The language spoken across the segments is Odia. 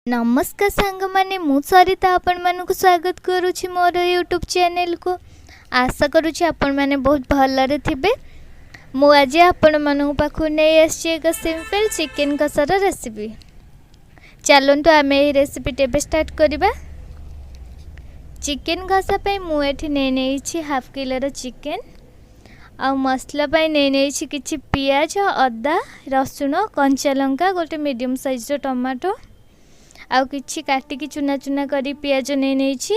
ନମସ୍କାର ସାଙ୍ଗମାନେ, ମୁଁ ସରିତା ଆପଣମାନଙ୍କୁ ସ୍ୱାଗତ କରୁଛି ମୋର ୟୁଟ୍ୟୁବ୍ ଚ୍ୟାନେଲକୁ। ଆଶା କରୁଛି ଆପଣମାନେ ବହୁତ ଭଲରେ ଥିବେ। ମୁଁ ଆଜି ଆପଣମାନଙ୍କ ପାଖକୁ ନେଇ ଆସିଛି ଏକ ସିମ୍ପଲ୍ ଚିକେନ୍ କଷାର ରେସିପି। ଚାଲନ୍ତୁ, ଆମେ ଏହି ରେସିପିଟି ଏବେ ଷ୍ଟାର୍ଟ କରିବା। ଚିକେନ୍ କଷା ପାଇଁ ମୁଁ ଏଠି ନେଇ ନେଇଛି ହାଫ୍ କିଲୋର ଚିକେନ୍। ଆଉ ମସଲା ପାଇଁ ନେଇ ନେଇଛି କିଛି ପିଆଜ, ଅଦା, ରସୁଣ, କଞ୍ଚା ଲଙ୍କା, ଗୋଟେ ମିଡ଼ିୟମ୍ ସାଇଜ୍ର ଟମାଟୋ, ଆଉ କିଛି କାଟିକି ଚୁନା ଚୁନା କରି ପିଆଜ ନେଇ ନେଇଛି,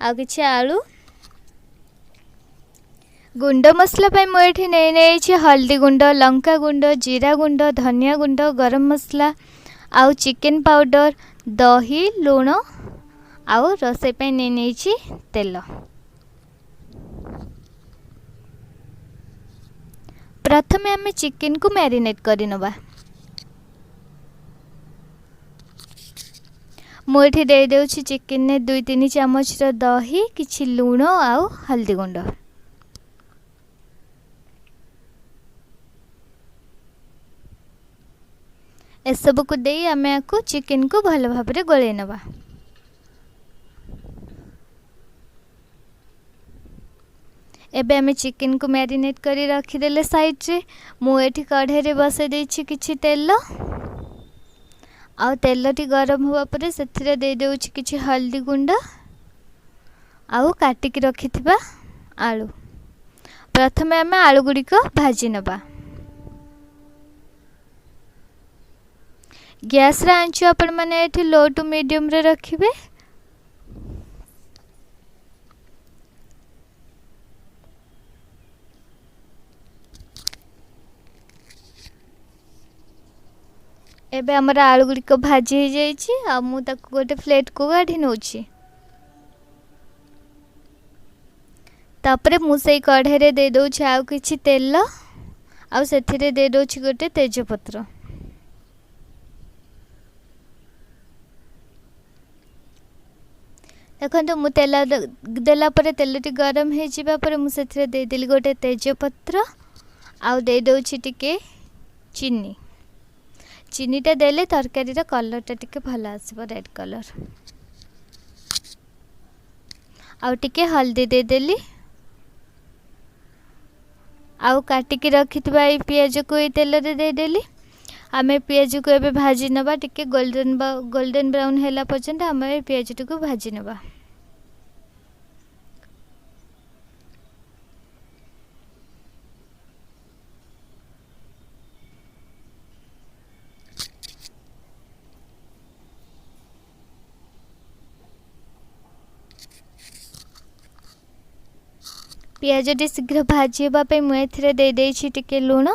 ଆଉ କିଛି ଆଳୁ। ଗୁଣ୍ଡ ମସଲା ପାଇଁ ମୁଁ ଏଠି ନେଇ ନେଇଛି ହଳଦୀ ଗୁଣ୍ଡ, ଲଙ୍କା ଗୁଣ୍ଡ, ଜିରା ଗୁଣ୍ଡ, ଧନିଆ ଗୁଣ୍ଡ, ଗରମ ମସଲା ଆଉ ଚିକେନ୍ ପାଉଡ଼ର, ଦହି, ଲୁଣ, ଆଉ ରୋଷେଇ ପାଇଁ ନେଇ ନେଇଛି ତେଲ। ପ୍ରଥମେ ଆମେ ଚିକେନକୁ ମ୍ୟାରିନେଟ୍ କରିନେବା। ମୁଁ ଏଠି ଦେଇଦେଉଛି ଚିକେନରେ 2-3 ଚାମଚର ଦହି, କିଛି ଲୁଣ ଆଉ ହଳଦୀ ଗୁଣ୍ଡ। ଏସବୁକୁ ଦେଇ ଆମେ ଆକୁ ଚିକେନକୁ ଭଲ ଭାବରେ ଗୋଳେଇ ନେବା। ଏବେ ଆମେ ଚିକେନକୁ ମ୍ୟାରିନେଟ୍ କରି ରଖିଦେଲେ ସାଇଡ଼୍ରେ। ମୁଁ ଏଠି କଢ଼େଇରେ ବସାଇ ଦେଇଛି କିଛି ତେଲ, ଆଉ ତେଲଟି ଗରମ ହେବା ପରେ ସେଥିରେ ଦେଇଦେଉଛି କିଛି ହଳଦୀ ଗୁଣ୍ଡ ଆଉ କାଟିକି ରଖିଥିବା ଆଳୁ। ପ୍ରଥମେ ଆମେ ଆଳୁ ଗୁଡ଼ିକ ଭାଜି ନେବା। ଗ୍ୟାସ୍ର ଆଞ୍ଚ ଆପଣମାନେ ଏଠି ଲୋ ଟୁ ମିଡ଼ିୟମ୍ରେ ରଖିବେ। ଏବେ ଆମର ଆଳୁ ଗୁଡ଼ିକ ଭାଜି ହେଇଯାଇଛି, ଆଉ ମୁଁ ତାକୁ ଗୋଟେ ପ୍ଲେଟ୍କୁ କାଢ଼ି ନେଉଛି। ତାପରେ ମୁଁ ସେଇ କଢ଼େଇରେ ଦେଇଦେଉଛି ଆଉ କିଛି ତେଲ, ଆଉ ସେଥିରେ ଦେଇଦେଉଛି ଗୋଟେ ତେଜପତ୍ର। ଦେଖନ୍ତୁ, ମୁଁ ତେଲ ଦେଲା ପରେ ତେଲଟି ଗରମ ହେଇଯିବା ପରେ ମୁଁ ସେଥିରେ ଦେଇଦେଲି ଗୋଟେ ତେଜପତ୍ର ଆଉ ଦେଇଦେଉଛି ଟିକେ ଚିନି। ଚିନିଟା ଦେଲେ ତରକାରୀର କଲର୍ଟା ଟିକେ ଭଲ ଆସିବ, ରେଡ଼୍ କଲର୍। ଆଉ ଟିକେ ହଳଦୀ ଦେଇଦେଲି, ଆଉ କାଟିକି ରଖିଥିବା ଏଇ ପିଆଜକୁ ଏଇ ତେଲରେ ଦେଇଦେଲି। ଆମେ ପିଆଜକୁ ଏବେ ଭାଜି ନେବା। ଟିକେ ଗୋଲ୍ଡେନ୍ ବ୍ରାଉନ୍ ହେଲା ପର୍ଯ୍ୟନ୍ତ ଆମେ ଏ ପିଆଜଟିକୁ ଭାଜି ନେବା। ପିଆଜଟି ଶୀଘ୍ର ଭାଜି ହେବା ପାଇଁ ମୁଁ ଏଥିରେ ଦେଇଦେଇଛି ଟିକେ ଲୁଣ।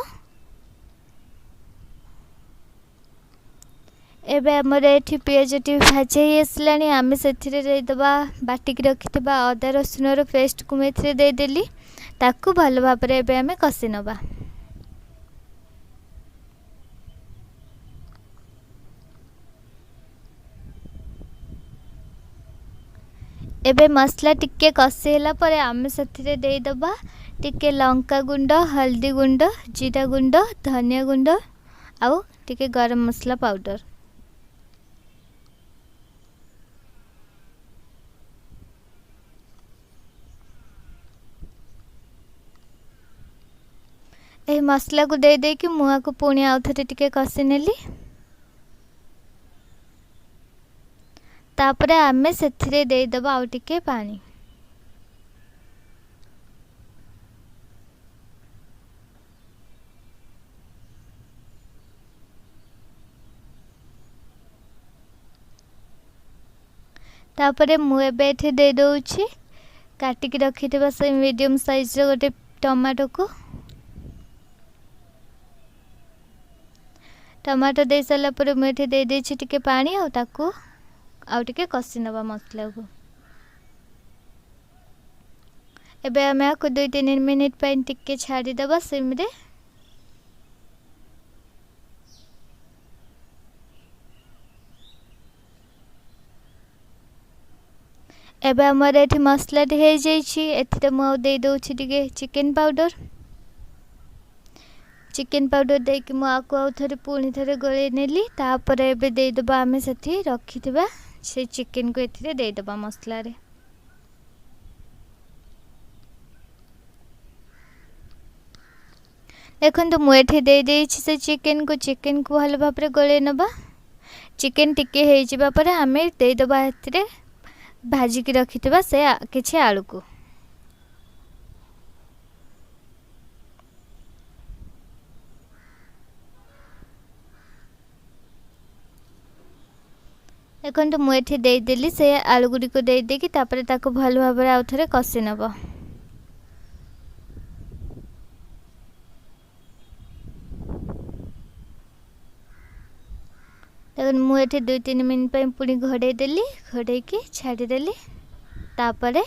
ଏବେ ଆମର ଏଠି ପିଆଜଟି ଭାଜି ହେଇ ଆସିଲାଣି। ଆମେ ସେଥିରେ ଦେଇଦେବା ବାଟିକି ରଖିଥିବା ଅଦା ରସୁଣର ପେଷ୍ଟକୁ। ମୁଁ ଏଥିରେ ଦେଇଦେଲି। ତାକୁ ଭଲ ଭାବରେ ଏବେ ଆମେ କଷି ନେବା। ଏବେ ମସଲା ଟିକେ କଷି ହେଲା ପରେ ଆମେ ସେଥିରେ ଦେଇଦେବା ଟିକେ ଲଙ୍କା ଗୁଣ୍ଡ, ହଳଦୀ ଗୁଣ୍ଡ, ଜିରା ଗୁଣ୍ଡ, ଧନିଆ ଗୁଣ୍ଡ ଆଉ ଟିକେ ଗରମ ମସଲା ପାଉଡ଼ର। ଏହି ମସଲାକୁ ଦେଇ ଦେଇକି ମୁଁ ଆକୁ ପୁଣି ଆଉ ଥରେ ଟିକେ କଷି ନେଲି। ତାପରେ ଆମେ ସେଥିରେ ଦେଇଦେବା ଆଉ ଟିକେ ପାଣି। ତାପରେ ମୁଁ ଏବେ ଏଠି ଦେଇଦେଉଛି କାଟିକି ରଖିଥିବା ସେଇ ମିଡ଼ିୟମ୍ ସାଇଜ୍ର ଗୋଟେ ଟମାଟୋକୁ। ଟମାଟୋ ଦେଇ ସାରିଲା ପରେ ମୁଁ ଏଠି ଦେଇଦେଇଛି ଟିକେ ପାଣି, ଆଉ ତାକୁ ଆଉ ଟିକେ କଷି ନେବା ମସଲାକୁ। ଏବେ ଆମେ ଆକୁ 2-3 ମିନିଟ୍ ପାଇଁ ଟିକେ ଛାଡ଼ିଦେବା ସିମ୍ରେ। ଏବେ ଆମର ଏଠି ମସଲାଟି ହେଇଯାଇଛି। ଏଥିରେ ମୁଁ ଆଉ ଦେଇଦେଉଛି ଟିକେ ଚିକେନ୍ ପାଉଡ଼ର। ଚିକେନ୍ ପାଉଡ଼ର ଦେଇକି ମୁଁ ଆକୁ ଆଉ ଥରେ ପୁଣି ଥରେ ଗୋଳେଇ ନେଲି। ତାପରେ ଏବେ ଦେଇଦେବା ଆମେ ସେଠି ରଖିଥିବା ସେ ଚିକେନକୁ ଏଥିରେ ଦେଇଦେବା ମସଲାରେ। ଦେଖନ୍ତୁ, ମୁଁ ଏଠି ଦେଇଦେଇଛି ସେ ଚିକେନକୁ। ଚିକେନକୁ ଭଲ ଭାବରେ ଗୋଳେଇ ନେବା। ଚିକେନ ଟିକେ ହେଇଯିବା ପରେ ଆମେ ଦେଇଦେବା ଏଥିରେ ଭାଜିକି ରଖିଥିବା ସେ କିଛି ଆଳୁକୁ। ଦେଖନ୍ତୁ, ମୁଁ ଏଠି ଦେଇଦେଲି ସେ ଆଳୁ ଗୁଡ଼ିକୁ। ଦେଇଦେଇକି ତାପରେ ତାକୁ ଭଲ ଭାବରେ ଆଉ ଥରେ କଷି ନେବ। ଦେଖନ୍ତୁ, ମୁଁ ଏଠି 2-3 ମିନିଟ୍ ପାଇଁ ପୁଣି ଘୋଡ଼େଇ ଦେଲି, ଘୋଡ଼େଇକି ଛାଡ଼ିଦେଲି। ତାପରେ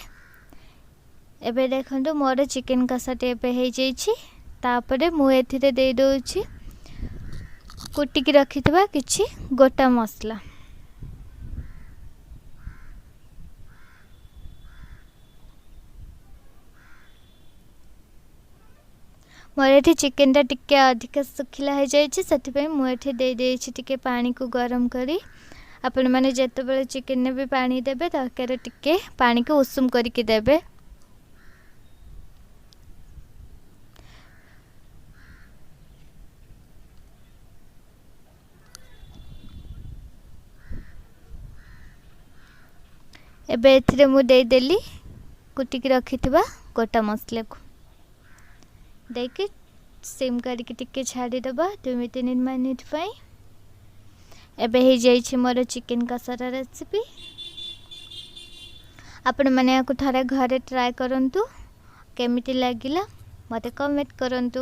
ଏବେ ଦେଖନ୍ତୁ, ମୋର ଚିକେନ୍ କଷାଟି ଏବେ ହେଇଯାଇଛି। ତାପରେ ମୁଁ ଏଥିରେ ଦେଇଦେଉଛି କୁଟିକି ରଖିଥିବା କିଛି ଗୋଟା ମସଲା। ମୋର ଏଠି ଚିକେନଟା ଟିକେ ଅଧିକା ଶୁଖିଲା ହେଇଯାଇଛି, ସେଥିପାଇଁ ମୁଁ ଏଠି ଦେଇଦେଇଛି ଟିକେ ପାଣିକୁ ଗରମ କରି। ଆପଣମାନେ ଯେତେବେଳେ ଚିକେନରେ ବି ପାଣି ଦେବେ, ତରକାରୀ ଟିକେ ପାଣିକୁ ଉଷୁମ କରିକି ଦେବେ। ଏବେ ଏଥିରେ ମୁଁ ଦେଇଦେଲି କୁଟିକି ରଖିଥିବା ଗୋଟା ମସଲାକୁ। ଦେଇକି ସିମ୍ କରିକି ଟିକେ ଛାଡ଼ିଦେବା 2-3 ମିନିଟ୍ ପାଇଁ। ଏବେ ହେଇଯାଇଛି ମୋର ଚିକେନ୍ କଷାର ରେସିପି। ଆପଣମାନେ ଏହାକୁ ଥରେ ଘରେ ଟ୍ରାଏ କରନ୍ତୁ। କେମିତି ଲାଗିଲା ମୋତେ କମେଣ୍ଟ କରନ୍ତୁ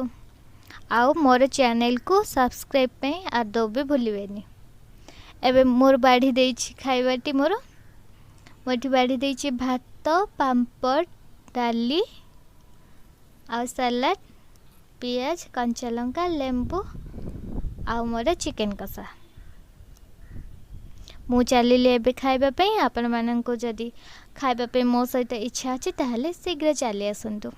ଆଉ ମୋର ଚ୍ୟାନେଲକୁ ସବସ୍କ୍ରାଇବ୍ ପାଇଁ ଆଦୌ ବି ଭୁଲିବେନି। ଏବେ ମୋର ବାଢ଼ି ଦେଇଛି ଖାଇବାଟି ମୋର। ମୁଁ ଏଠି ବାଢ଼ି ଦେଇଛି ଭାତ, ପାମ୍ପଡ଼, ଡାଲି ଆଉ ସାଲାଡ଼, ପିଆଜ, କଞ୍ଚା ଲଙ୍କା, ଲେମ୍ବୁ ଆଉ ମୋର ଚିକେନ୍ କଷା। ମୁଁ ଚାଲିଲି ଏବେ ଖାଇବା ପାଇଁ। ଆପଣମାନଙ୍କୁ ଯଦି ଖାଇବା ପାଇଁ ମୋ ସହିତ ଇଚ୍ଛା ଅଛି, ତାହେଲେ ଶୀଘ୍ର ଚାଲି ଆସନ୍ତୁ।